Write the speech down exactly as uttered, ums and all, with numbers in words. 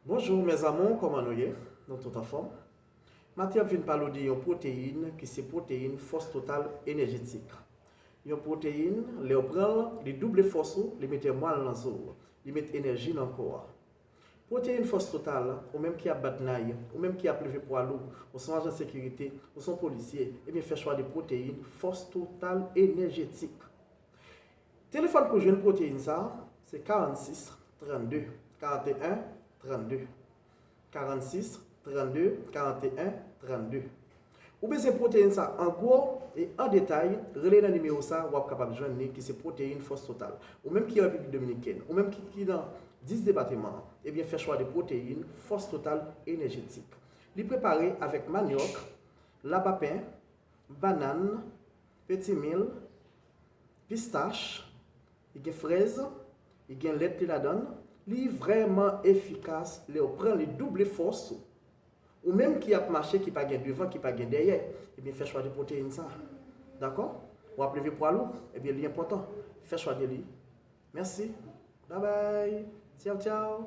Bonjou mes amours, kòman nou ye? Nou tout anfòm? Maten ap vin pale w de yon pwoteyin ki se pwoteyin Fòs Total Enèjetik. Yon pwoteyin, lè w pran l, li double fòs ou, li mete mwal nan zo w, li met enèji nan kò a. Pwoteyin Fòs Total, ou menm ki ap bat nay, ou menm ki ap leve pwa lou, ou se yon ajan sekirite, ou se yon polisye, ebyen fè chwa de pwoteyin Fòs Total Enèjetik. Telefòn pou jwenn pwoteyin sa a, se karannsis trannde karanteyen trannde. Karannsis trannde karanteyen trannde. Ou bezwen pwoteyin sa an gwo e an detay, rele nan nimewo sa, w ap kapab jwenn li, ki se pwoteyin Fòs Total. Ou menm ki an Repiblik Dominikèn, ou menm ki, ki nan dis depatman, ebyen fè chwa de pwoteyin Fòs Total Enèjetik. Li prepare avèk manyòk, labapen, banann, petimil, pistach, li gen frèz, li gen lèt li ladan l. Li vrèman efikas, lè w pran li double fòs ou. Ou menm ki ap mache, ki pa gen devan, ki pa gen dèyè, ebyen fè chwa de pwoteyin sa. Dakò? W ap leve pwa lou, ebyen li enpòtan. Fè chwa de li. Mèsi. Babay. Tchaw, tchaw.